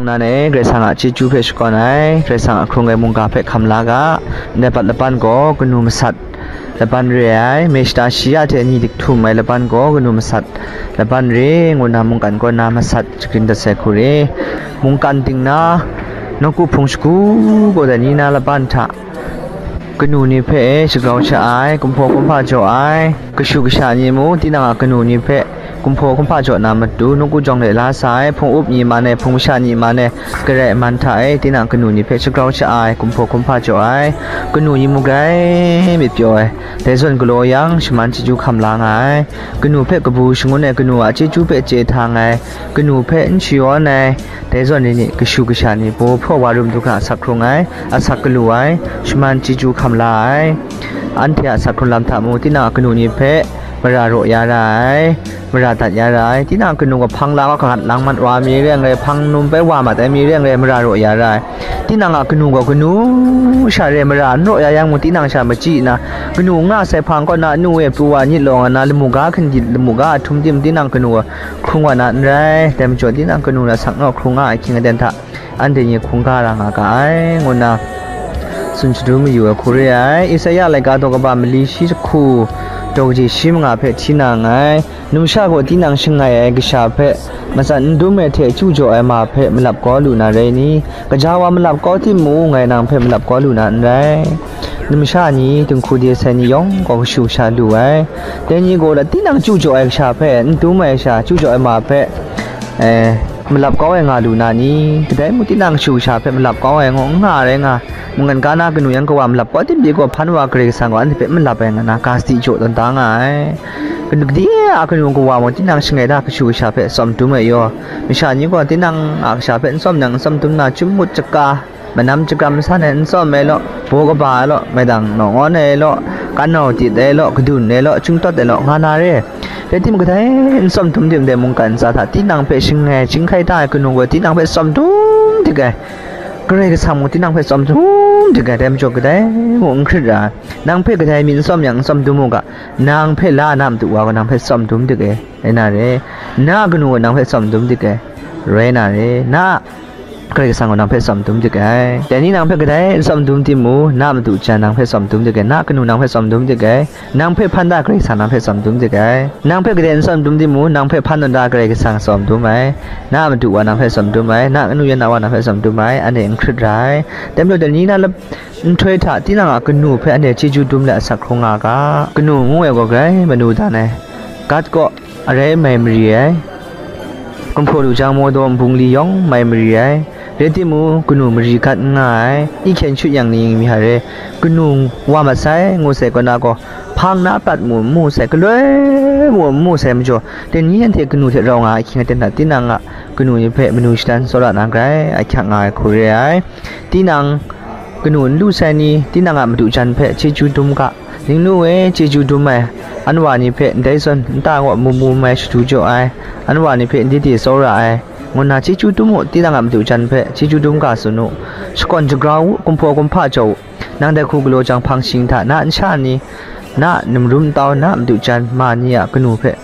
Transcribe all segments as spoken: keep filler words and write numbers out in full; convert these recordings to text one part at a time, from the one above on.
Nan e, Karai Kasang a chyeju hpe shakawn ai, Karai Kasang a hkrung ai mungga hpe hkam la ga. Ndai pat laban gaw kanu masat laban re ai, Meshta shi ya hte ni dik htum ai laban gaw kanu masat laban re, ngu nna mungkan kaw na masat shagrin dat sai hku re. Mungkan ting na, nawku hpung shagu gaw dai ni na laban hta, kanu ni hpe shagrau sha ai, kumhpaw kumhpa jaw ai, kashu kasha ni mung tinang a kanu ni hpe kumhpaw kumhpa jaw na matu, nawku jawng le la sa ai, hpung up ni man e, hpung masha ni man e, garai man hta e, tinang kanu ni hpe shagrau sha ai, kumhpaw kumhpa jaw ai, kanu ni mung grai myit pyaw ai, dai zawn galaw yang, shaman chyeju hkam la nga ai, kanu hpe kabu shangun ai, kanu a chyeju hpe chye htang ai, kanu hpe n shayawn ai, dai zawn ni ni, kashu kasha ni, baw hpraw wa rum du hkra asak hkrung ai, asak galu ai, shaman chyeju hkam la ai, anhte a asak hkrung lam hta mung, tinang a kanu ni hpe mara raw ya ra ai, mara dat ya ra ai, tinang a kanu gaw hpang la wa hkagat lang mat wa mi re ai, hpang num bai wa mat ai mi re ai, mara raw ya ra ai. Tinang a kanu gaw kanu sha re, mara n raw ya yang mung, tinang sha machyi nna, kanu n nga sai hpang kaw na, anu e pru wa nyit law nga na, lamu ga hkindit, lamu ga a htum tim, tinang kanu gaw hkrung wa na n rai. Dai majaw, tinang kanu na sak naw hkrung nga ai hkying aten hta, anhte ni hkungga ra nga ga ai, ngu nna tsun shadum mayu ai hku re ai. Isaya laika daw kaba mali shi jahku, daw kaji shi manga hpe hti na nngai. Numsha gaw tinang shangai ai kasha hpe, matsat n dum ai hte chyu jaw ai ma hpe malap kau lu na rai ni? Gaja wa malap kau timung, ngai nang hpe malap kau lu na n rai. Numsha ni, dinghku de sai ni yawng gaw kashu kasha lu ai. Dai ni gaw la tinang chyu jaw ai kasha hpe, n dum ai sha chyu jaw ai ma hpe, eh, malap kau ai nga lu na ni? Kadai mung tinang kashu kasha hpe malap kau ai ngaw n nga rai nga, mungkan ga na kanu yan kawa malap kau tim pyi gaw, hpan wa Karai Kasang gaw anhte hpe malap ai nga na, ga sadi jaw tawn da nga ai. Kanu gade a kanu kawa mung tinang shangai da kashu kasha hpe tsawm dum ai yaw, masha ni gaw tinang a kasha hpe n tsawm yang n tsawm dum na, chyum mut chaka, manam chakram san ai n tsawm ai law, baw kaba ai law, maidang naw ngawn ai law, kan nau tit ai law, kadun ai law, chyungtawt ai law, nga na re. Rai timung, kadai n tsawm dum tim dai mungkan ntsa hta tinang hpe shangai chyinghkai da ai kanu gaw tinang hpe tsawm dum dik ai. Karai Kasang mung tinang hpe tsawm dum dik ai, dai majaw kadai mung n hkrit ra ai. Nang hpe kadai mi n tsawm yang n tsawm dum u ga, nang hpe la na madu wa gaw nang hpe tsawm dum dik ai, rai na re. Na a kanu gaw nang hpe tsawm dum dik ai, rai na re. Na a Karai Kasang gaw nang hpe tsawm dum dik ai. Dai ni nang hpe kadai n tsawm dum timung, na a madu jan nang hpe tsawm dum dik ai, na a kanu nang hpe tsawm dum dik ai, nang hpe hpan da Karai Kasang nang hpe tsawm dum dik ai. Nang hpe kadai n tsawm dum timung, nang hpe hpan tawn da Karai Kasang tsawm dum ai, na a madu wa nang hpe tsawm dum ai, na a kanu yan na wa nang hpe tsawm dum ai, anhte n hkrit ra ai. Dai majaw, dai ni na lap-, nhtoi hta tinang a kanu hpe anhte chyeju dum let asak hkrung nga ga. Kanu ngu ai gaw grai manu dan ai, gat kaw arai mai mari ai, gumhpraw lu jang maw daw nbungli yawng mai mari ai, rai timung, kanu mari gat n nga ai, i hkyen shut yang ning mi hta re, kanu wa mat sai, ngu sai kaw na gaw, hpang na prat mu n mu sai, galoi mu n mu sai majaw, dai ni anhte kanu hte rau nga ai ahkying aten hta, tinang a kanu ni hpe manu shadan tsawra na grai ahkyak nga ai hku re ai. Tinang kanu n lu sai ni, tinang a madu jan hpe chyeju dum ga. Ningnu e chyeju dum ai, anwa ni hpe ndai zawn nta gaw mu mu mai shadu jaw ai, anwa ni hpe ndai de tsawra ai, ngu nna chyeju dum u, tinang a madu jan hpe chyeju dum ga tsun u, shakawn shagrau u, gumhpraw gumhpa jaw u. Nang dai hku galaw jang hpang shing hta, na nsha ni, na numrum ntau, na madu jan ma ni a kanu hpe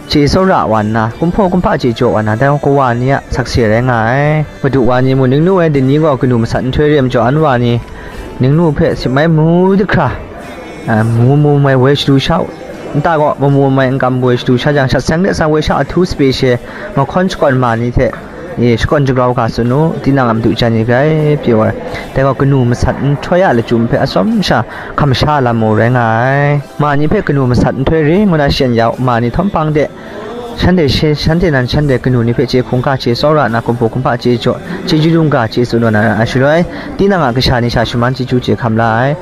chye tsawra wa nna, gumhpraw gumhpa chye jaw wa nna, dai kawa ni a sakse rai nga ai. Madu wa ni mung, ningnu e dai ni gaw kanu masat nhtoi re ai majaw, anwa ni ningnu hpe sip mai mu dik hkra, a, mu mu mai woi shadu sha u. Nta gaw mamu mai n kam woi shadu sha jang, shat seng de sa woi sha ahtu sape she mahkawn shakawn ma ni hte, e, shakawn shagrau ga tsun u, tinang a madu jan ni grai pyi wa ai. Dai gaw kanu masat nhtoi a lachyum hpe atsawm sha hkam sha lam u rai nga ai. Ma ni hpe kanu masat nhtoi re ngu na she n ya u, ma ni htawm hpang de, shanhte she, shanhte nan shanhte kanu ni hpe chye hkungga chye tsawra nna, gumhpraw gumhpa chye jaw, chyeju dum ga chye tsun wa na ra ai shaloi, tinang a kasha ni sha shaman chyeju chye hkam la ai.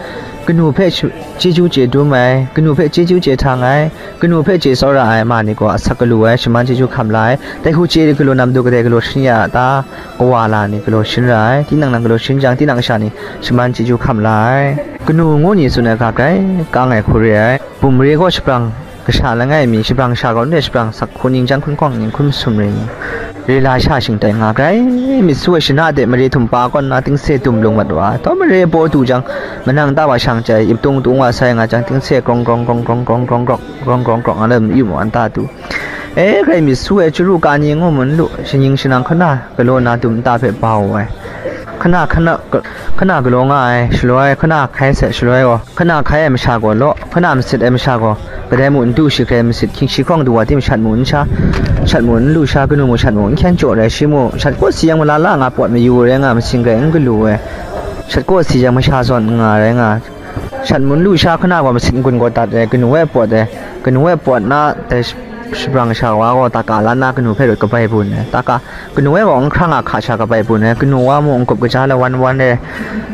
Kanu hpe shu-, chyeju chye dum ai, kanu hpe chyeju chye htang ai, kanu hpe chye tsawra ai ma ni gaw asak galu ai, shaman chyeju hkam la ai. Dai hku chye galaw na matu kadai galaw sharin ya a ta? Kawa la ni galaw sharin ra ai. Tinang nan galaw sharin jang, tinang kasha ni shaman chyeju hkam la ai. Kanu ngu ni tsun ai ga grai kang ai hku re ai. Bum mare gaw shabrang kasha langai mi, shabrang kasha gaw n re, shabrang sak hku ning, jan hkun hkawng ning, hkun masum re ni, re la sha shingtai nga, grai myit su ai shana de mare htum pa kaw nna tingse dum lung mat wa ai. Taw mare baw du jang, manang ta wa shang chyai, ip tung tung wa sai nga jang, tingse grawng grawng grawng grawng grawng grawng grawng grawng grawng grawng nga na yu mu an ta du. E, grai myit su ai chyaru ka ni ngu mu n lu, shaning shanang hkana galaw na dum nta hpe bau ai. Hkana, hkana, hkana galaw nga ai, shaloi hkana hkai sai, shaloi gaw hkana hkai ai masha gaw law, hkana masit ai masha gaw, kadai mu n du shi hkrai masit, hkying shi hkawng du wa tim shat mu n sha, shat mu n lu sha, kanu mu shat mu n hkyen jaw rai, shi mu shat kaw si yang malala nga pawt mayu rai nga, masing rai n galu ai, shat kaw si yang masha zawn n nga rai nga, shat mu n lu sha hkana gaw masit n-gun gaw dat ai, kanu e pawt ai, kanu e pawt na, dai shabrang sha wa gaw taka la nna kanu hpe rawt kabai bun ai, taka kanu e gaw n hkrang a hka sha kabai bun ai, kanu wa mung n-gup kaja lawan wan ai,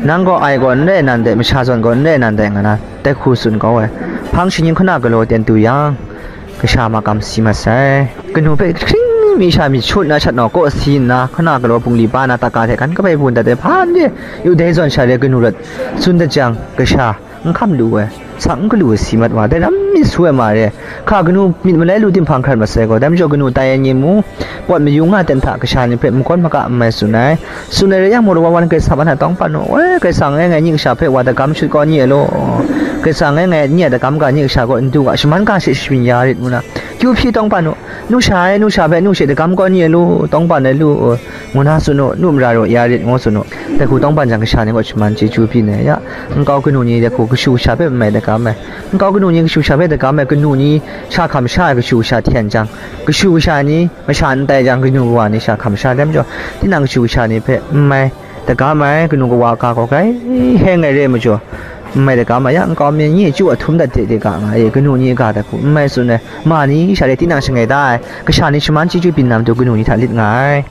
nang gaw ai gaw n rai nan dai, masha zawn gaw n rai nan dai nga na, dai hku tsun kau ai. Hpang shaning hkana galaw ten du yang, kasha makam si mat sai. Kanu hpe hkring mi sha myit shut na shat nau kaw si nna, hkana galaw bungli ba na taka hte hkan kabai bun dat ai, hpa n re, yu dai zawn sha re kanu rawt tsun dat jang, kasha n hkam lu ai, sak n galu ai si mat wa, dai ram myit su ai ma re, hka kanu myit malai lu tim hpang hkrat mat sai gaw, dai majaw kanu tai ai ni mu, pawt mayu nga ten hta kasha ni hpe magawn maga n mai tsun ai, tsun ai rai yang, mura wa wan Karai Kasang hpe tawng pan u, woi, Karai Kasang e ngai nyi kasha hpe wa dagam shut kau ni ai law, Karai Kasang e ngai nyi a dagam ga nyi kasha kaw n du ga, shaman ga she shabyin ya rit ngu na, kyu hpyi tawng pan u, nu sha e, nu sha hpe nu she dagam kau ni ai lu, tawng pan ai lu, ngu na tsun u, nu mara raw ya rit ngu tsun u. Dai hku tawng pan jang kasha ni gaw shaman chyeju byin ai ya, nkau kanu ni dai hku kashu kasha hpe n mai dagam ai, nkau kanu ni kashu kasha hpe dagam ai, kanu ni sha hkam sha ai kashu kasha hten jang, kashu kasha ni masha n tai jang, kanu kawa ni sha hkam sha ai majaw, tinang kashu kasha ni hpe n mai dagam ai, kanu kawa ga gaw grai heng ai re ai majaw, n mai dagam ai ya, nkau mi ni chyu a htum dat de de ga nga e, kanu ni ga dai hku n mai tsun ai, ma ni sha re tinang shangai da ai, kasha ni shaman chyeju byin na matu kanu ni hta lit nga ai.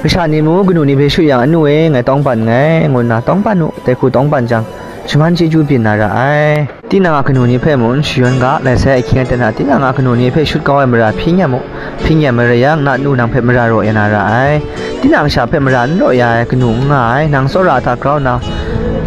Kasha ni mu kanu ni hpe shut yang, anu e, ngai tawng pan nngai, ngu nna tawng pan u, dai hku tawng pan jang, shaman chyeju byin na ra ai. Tinang a kanu ni hpe mung n shayawn ga, lai sai ahkying aten hta tinang a kanu ni hpe shut kau ai mara hpyi n ya mu, hpyi n ya marai yang, na nu nang hpe mara raw ya na ra ai. Tinang sha hpe mara n raw ya ai kanu n nga ai, nang tsawra hta grau nna,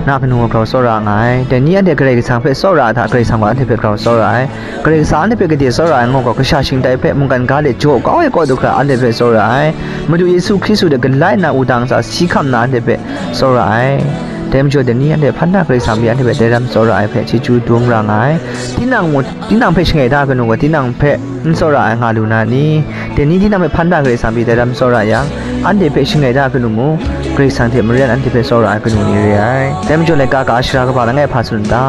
na kanu grau tsawra nga ai. Dai ni anhte Karai Kasang hpe tsawra hta, Karai Kasang gaw anhte hpe grau tsawra ai. Karai Kasang anhte hpe gade tsawra ai ngu gaw, kasha shingtai hpe mungkan ga de jaw kau ai kaw du hkra anhte hpe tsawra ai. Madu Yesu Hkristu hte galai nna wudang ntsa si hkam nna anhte hpe tsawra ai. Dai majaw dai ni anhte hpan na Karai Kasang pyi anhte hpe dai ram tsawra ai hpe chyeju dum ra nga ai. Tinang mu, tinang hpe shangai da kanu gaw, tinang hpe n tsawra ai nga lu na ni? Dai ni tinang hpe hpan da Karai Kasang pyi dai ram tsawra yang, anhte hpe shangai da kanu mu, Karai Kasang hte maren anhte hpe tsawra ai kanu ni re ai. Dai majaw laika ka shara kaba langai hpa tsun n ta?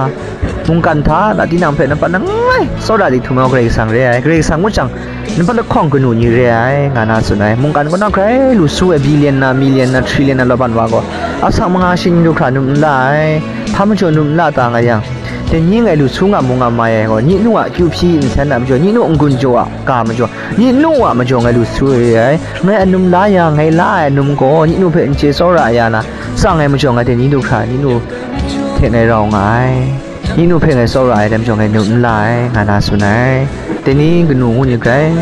Mungkan hta na tinang hpe nampat langai tsawra di htum ai Karai Kasang re ai. Karai Kasang ngut jang, nampat lahkawng kanu ni re ai, nga na tsun ai. Mungkan kaw na grai lu su ai, billion na, million na, trillion na law ban wa gaw, asak manga shi n du hkra num n la ai, hpa majaw num n la ta nga yang, dai ni ngai lu su nga mu nga mai ai gaw, nyi nu a kyu hpyi nsen a majaw, nyi nu n-gun jaw a ga majaw, nyi nu a majaw ngai lu su re ai. Ngai anum la ya, ngai la ai anum gaw, nyi nu hpe n chye tsawra ya na, tsang ai majaw, ngai dai ni du hkra, nyi nu hte ngai rau nga ai. Nyi nu hpe ngai tsawra ai, dai majaw ngai num n la ai, nga na tsun ai. Dai ni kanu ngu ni grai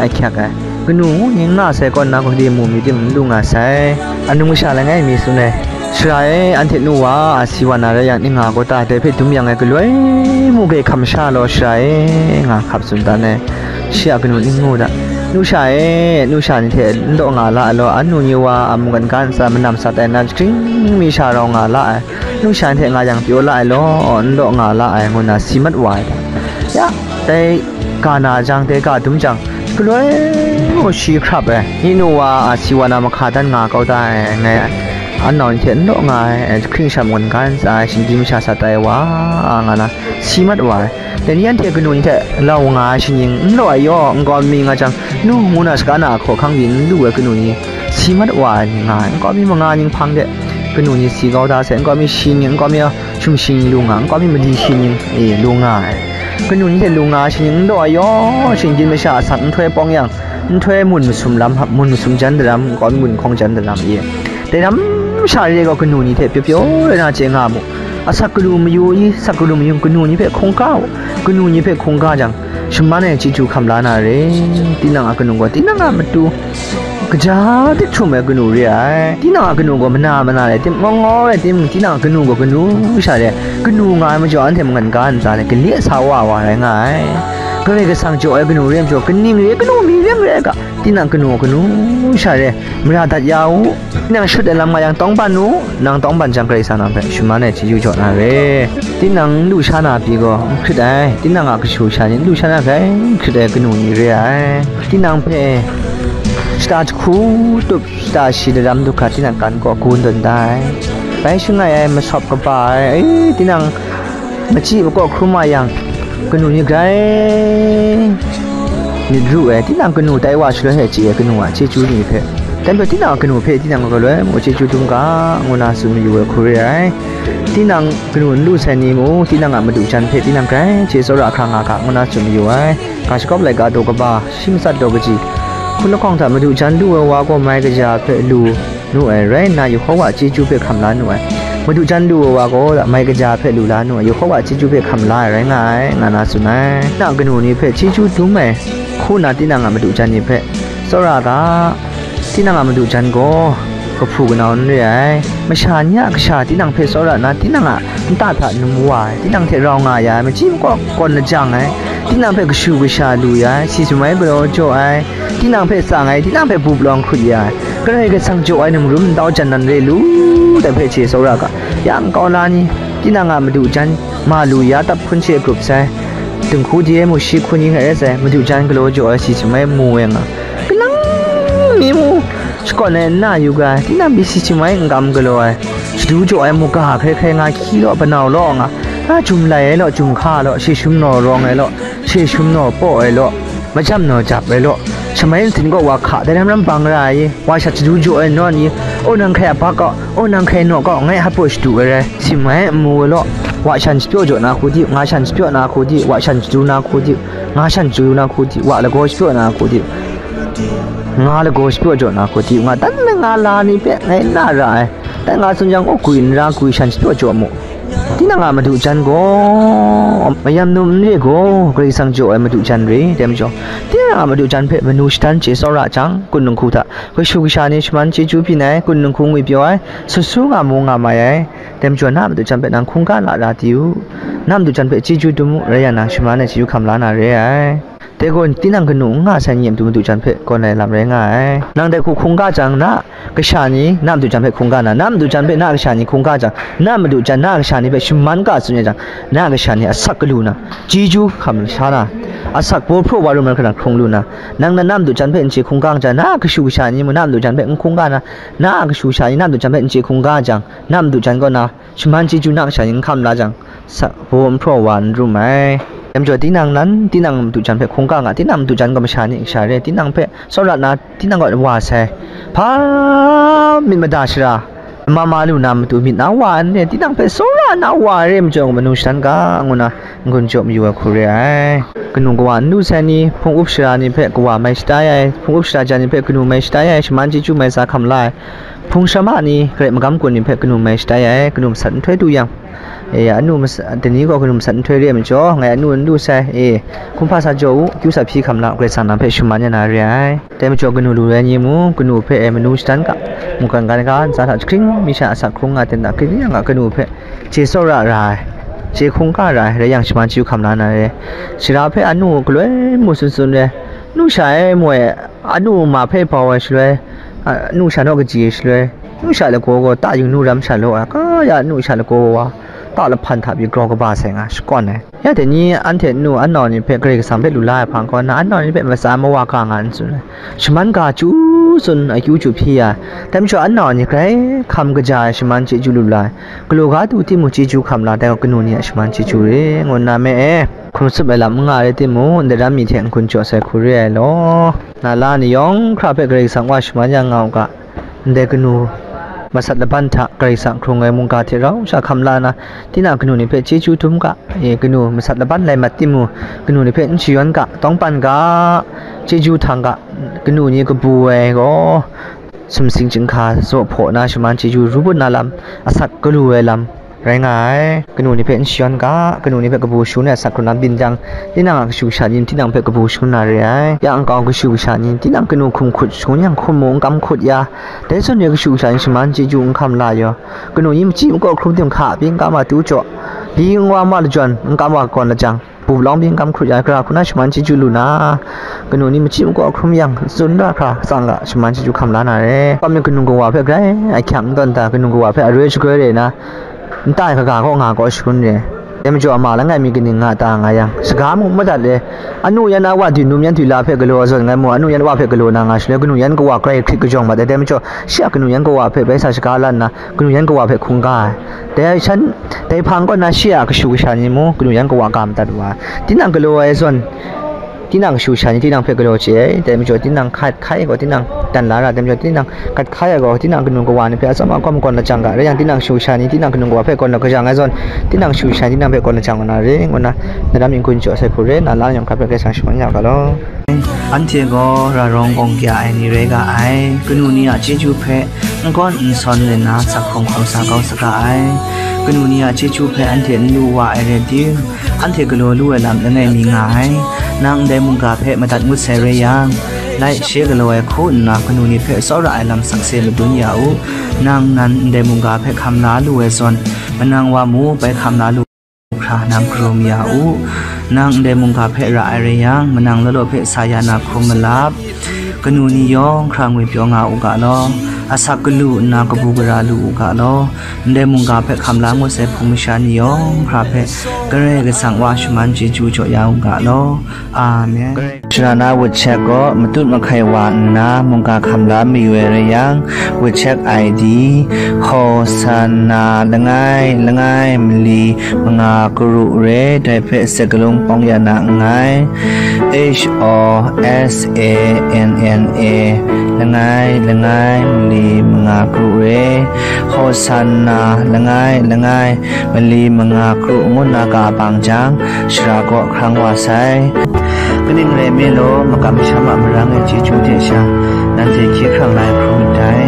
ahkyak ai. Kanu ngu ni n nga sai kaw nna, hkade mu mi tim n lu nga sai. Anum kasha langai mi tsun ai. Sara e, anhte nu wa a si wa na rai yang, ning nga gaw ta, dai hpe dum yang ngai galoi mu grai hkam sha law, sara e, nga hkap tsun dan ai. Shi a kanu ning ngu da. Nu sha e, nu sha ni hte n daw nga la ai law, anu ni wa a mungkan ga ntsa manam sa tai na, jahkring mi sha rau nga la ai. Nu sha ni hte nga yang pyaw la ai law, n daw nga la ai, ngu nna si mat wa ai. Ya, dai ga na jang, dai ga dum jang, galoi mu shi hkrap ai. Nyi nu wa a si wa na mahka dan nga kau da ai, ngai an nau ni hte n daw nga ai, jahkring sha mungkan ga ntsa ai, shinggyim sha sa tai wa, nga na si mat wa ai. Dai ni anhte kanu ni hte lau nga ai shaning n law ai yaw, nkau mi nga jang, nu ngu na shaka na a hkaw hkang byin n lu ai kanu ni, si mat wa ai ni nga ai. Nkau mi manga ning hpang de kanu ni si kau da sai, nkau mi shi ning, nkau mi shum shi ning lu nga, nkau mi mali shi ning, e, lu nga ai. Kanu ni hte lu nga ai shaning n law ai yaw, shinggyim masha asak nhtoi pawng yang, nhtoi mun masum lam, mun masum jan daram, nkau mi mun hkawng jan daram, e. Dai ram sha re gaw kanu ni hte pyaw pyaw rai na chye nga mu. Asak galu mayu i, asak galu mayu kanu ni hpe hkungga u, kanu ni hpe hkungga jang, shaman ai chyeju hkam la na re. Tinang a kanu gaw, tinang a matu, Kaja tit htum ai kanu re ai. Tinang a kanu gaw mana mana rai tim, ngawng ngawng rai tim, tinang a kanu gaw kanu sha re ai. Kanu nga ai majaw, anhte mungkan ga ntsa le, gale sa wa wa rai nga ai. Karai Kasang jaw ai kanu re ai majaw, kaning re ai, kanu mi re ai, re ai ga, tinang kanu gaw kanu sha re ai. Mara dat ya u. Tinang shut ai lam nga yang, tawngban u, nang tawngban jang, Karai Kasang nang hpe shaman ai chyeju jaw na re. Tinang n lu sha na pyi gaw n hkrit ai, tinang a kashu kasha ni n lu sha na hkrai n hkrit ai kanu ni re ai. Tinang hpe shata jahku tup, shata shi daram du hkra, tinang kan kaw gun tawn da ai. Bai shangai ai, masawp kaba ai, e, tinang machyi makaw hkrum wa yang, kanu ni grai myit ru ai, tinang kanu tai wa shaloi hte chye ai kanu a chyeju ni hpe, dan hpe tinang a kanu hpe tinang galoi mung chyeju dum ga, ngu na tsun mayu ai hku re ai. Tinang kanu n lu sai ni mung, tinang a madu jan hpe tinang grai chye tsawra hkra nga ga, ngu na tsun mayu ai. Ga shakawp laika daw kaba, shi matsat daw kaji, hpun lahkawng hta madu jan lu ai wa gaw mai kaja hpe lu nu ai rai nna, Yehowa a chyeju hpe hkam la nu ai. Madu jan lu ai wa gaw mai kaja hpe lu la nu ai, Yehowa a chyeju hpe hkam la ai rai nga ai, nga na tsun ai. Tinang kanu ni hpe chyeju dum ai hku na, tinang a madu jan ni hpe tsawra ga, tinang a madu jan gaw kahpu kanau n re ai. Masha ni a kasha tinang hpe tsawra nna, tinang a nta hta num wa ai, tinang hte rau nga ya ai, machyi makaw kawn lajang ai, tinang hpe kashu kasha lu ya ai, si sumai galaw jaw ai, tinang hpe tsang ai, tinang hpe bup lawng hkrut ya ai, Karai Kasang jaw ai ningrum ntau jan nan re lu, dai hpe chye tsawra ga, yang kau la ni, tinang a madu jan ma lu ya tap hkun she grup sai, dinghku de mu shi hku ni hkrai rai sai, madu jan galaw jaw ai si sumai mu ai nga, kalang mi mu, shakawn ai n na yu ga, tinang pyi si sumai n kam galaw ai, shadu jaw ai mu ga hkrai hkrai nga, hkyi law, panau law nga, a jum lai ai law, jum hka law, she shum naw rawng ai law, she shum naw paw ai law, majam naw jap ai law, shamai nsin kaw wa hka dai ram ram bang ra ai, wa shat shadu jaw ai nawn i, o nang hkrai a bak kaw, o nang hkrai naw kaw, ngai hpa shadu ai rai, si mai n mu ai law, wa shan shapyaw jaw na hku di, nga shan shapyaw na hku di, wa shan shadu na hku di, nga shan shadu na hku di, wa lagaw shapyaw na hku di, nga lagaw shapyaw jaw na hku di, nga dan na nga la ni hpe ngai n na ra ai, dan nga tsun jang, o gwi n ra, gwi shan shapyaw jaw mu. Tinang a madu jan gaw, mayam num n re gaw, Karai Kasang jaw ai madu jan re, dai majaw, tinang a madu jan hpe manu shadan chye tsawra jang, kun dinghku hta kashu kasha ni shaman chyeju byin ai, kun dinghku ngwipyaw ai, sut su nga mu nga mai ai, dai majaw, na a madu jan hpe nang hkungga lara di u, na a madu jan hpe chyeju dum u, rai yang nang shaman ai chyeju hkam la na re ai. Dai gaw, tinang kanu n nga sai ni a matu madu jan hpe kawn ai lam rai nga ai. Nang dai hku hkungga jang, na kasha ni na madu jan hpe hkungga na, na madu jan hpe na kasha ni hkungga jang, na madu jan na kasha ni hpe shaman ga tsun ya jang, na kasha ni asak galu na, chyeju hkam sha na, asak baw hpraw wa rum ai hkra hkrung lu na, nang na, na madu jan hpe n chye hkungga jang, na kashu kasha ni mung na madu jan hpe n hkungga na, na kashu kasha ni na madu jan hpe n chye hkungga jang, na madu jan kaw na, shaman chyeju na kasha ni n hkam la jang, sa, baw n hpraw wa n rum ai. Dai majaw, tinang nan, tinang madu jan hpe hkungga nga, tinang madu jan gaw masha ni kasha re, tinang hpe tsawra na, tinang kaw wa sai, hpa myit mada shara, ma ma lu na matu myit na wa n re, tinang hpe tsawra na wa re majaw, manu shadan ga, ngu na n-gun jaw mayu ai hku re ai. Kanu kawa n lu sai ni, hpung up shara ni hpe kawa mai shatai ai, hpung up shara jan ni hpe kanu mai shatai ai, shaman chyeju mai sa hkam la ai, hpung sharama ni, garai magam kun ni hpe kanu mai shatai ai, kanu masat nhtoi du yang, e, anu mas-, dai ni gaw kanu masat nhtoi re ai majaw, ngai anu n lu sai, e, hkum hpa sa jaw u, akyu sa hpyi hkam la, Karai Kasang nang hpe shaman ya na re ai. Dai majaw, kanu lu ai ni mung, kanu hpe e manu shadan ga, mungkan ga, ga ntsa hta jahkring mi sha asak hkrung nga ten da, kaning yang a kanu hpe chye tsawra ra ai, chye hkungga ra ai, rai yang shaman chyeju hkam la na re. Shara hpe anu galoi mu tsun tsun re, nu sha e mu ai, anu ma hpe bau ai shaloi, a, nu sha naw kaji ai shaloi, nu sha lagaw gaw ta yung nu ram sha law ai, ka ya nu sha lagaw wa, ta lahpan hta pyi grau kaba sai nga shakawn ai. Ya dai ni anhte nu anau ni hpe Karai Kasang hpe lu la ai hpang gaw, na anau ni hpe matsa mawa ga nga n tsun ai. Shaman ga chyu tsun, akyu chyu hpyi ya ai. Dai majaw anau ni grai hkam kaja ai shaman chyeju lu la ai. Galaw ga du timung chyeju hkam la, dai gaw kanu ni a shaman chyeju re, ngu nna me e. Hkum tsup ai lam n nga rai timung, ndai ram mi hte n-gun jaw sai hku re ai law. Na la ni yawng hkra hpe Karai Kasang wa shaman ya nga u ga. Ndai kanu masat laban hta Karai Kasang hkrung ai mungga hte rau sha hkam la na, tinang kanu ni hpe chyeju dum ga. E, kanu masat laban lai mat timung, kanu ni hpe n shayawn ga, tawngban ga, chyeju htang ga, kanu ni kabu ai gaw, sumsing chyinghka zaw hpaw na shaman chyeju ru bun na lam, asak galu ai lam, rai nga ai. Kanu ni hpe n shayawn ga, kanu ni hpe kabu shangun ai asak hkrung na byin jang, tinang a kashu kasha ni tinang hpe kabu shangun na re ai. Ya nkau kashu kasha ni tinang kanu hkum hkut shangun yang, hkum mung n kam hkut ya, dai zawn re kashu kasha ni shaman chyeju n hkam la yaw, kanu ni machyi makaw hkrum tim hka byin kam a tu jaw, byin wa ma lajwan n kam wa kawn lajang, bu palawng byin kam hkrut ya ai hkra hku na shaman chyeju lu na, kanu ni machyi makaw hkrum yang, tsun ra hkra tsang ga shaman chyeju hkam la na re. Kawm ni kanu kawa hpe grai ahkyak n tawn ta, kanu kawa hpe aroi shagoi re na, nta ai kaga kaw nga kaw shangun re. Dai majaw, ama langai mi kaning nga ta nga yang, saga mung madat le, anu yan a wa dwi num yan dwi la hpe galaw zawn ngai mu, anu yan a wa hpe galaw na nga shaloi, kanu yan kawa grai hkrit kajawng mat ai. Dai majaw, shi a kanu yan kawa hpe bai sa shaga la nna, kanu yan kawa hpe hkungga ai. Dai shan, dai hpang kaw na shi a kashu kasha ni mung kanu yan kawa ga madat wa ai. Tinang galaw ai zawn, tinang kashu kasha ni tinang hpe galaw chye ai. Dai majaw, tinang hkat hkai ai gaw, tinang dan la ra, dai majaw, tinang hkat hkai ai gaw, tinang kanu kawa ni hpe atsawm a kawm kawn lajang ga, rai yang, tinang kashu kasha ni tinang kanu kawa hpe kawn lajang ai zawn, tinang kashu kasha ni tinang hpe kawn lajang wa na re, ngu na, na lam n-gun jaw sai hku re, na la yawng hkra hpe Karai Kasang shaman ya ga law. Anhte gaw ra rawng gawng kya ai ni rai ga ai. Kanu ni a chyeju hpe n gawn n sawn le nna, sak hkrung hkawm sa kau saga ai. Kanu ni a chyeju hpe anhte n lu wa ai rai tim, anhte galaw lu ai lam langai mi nga ai. Nang ndai mungga hpe madat ngut sai rai yang, lai, shi galaw ai hku nna, kanu ni hpe tsawra ai lam sakse madun ya u. Nang nan ndai mungga hpe hkam la lu ai zawn, manang wa mu bai hkam la lu hkra nang karum ya u. Nang ndai mungga hpe ra ai rai yang, manang law law hpe sa ya na hkrum malap. Kanu ni yawng hkra ngwipyaw nga u ga law, asak galu nna kabu gara lu u ga law, ndai mungga hpe hkam la ngut sai hpung masha ni yawng hkra hpe Karai Kasang wa shaman chyeju jaw ya u ga law. Amen. Shara na wut chek gaw matut mahkai wa nna mungga hkam la mayu ai rai yang, wut chek I D, Hosanna langai langai mali manga karu re, dai hpe sakalung pawng ya na nngai. H O S A N N A langai langai mali manga karu re, Hosanna langai langai mali manga karu ngu na ga bang jang, shara kaw hkrang wa sai. Kaning rai nme law, makam masham a marang ai chyeju hte sha, nanhte hkye hkrang la ai hkrum ndai.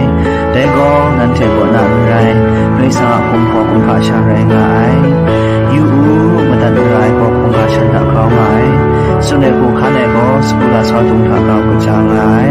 Dai gaw, nanhte kaw na n rai, Karai Kasang a hkum hpaw hkum hpa sha rai nga ai. Yu u, madat gara ai gaw hkungga shan hta grau nga ai. Tsun ai hku hkan ai gaw, sagu lasau dung hta grau kaja nga ai.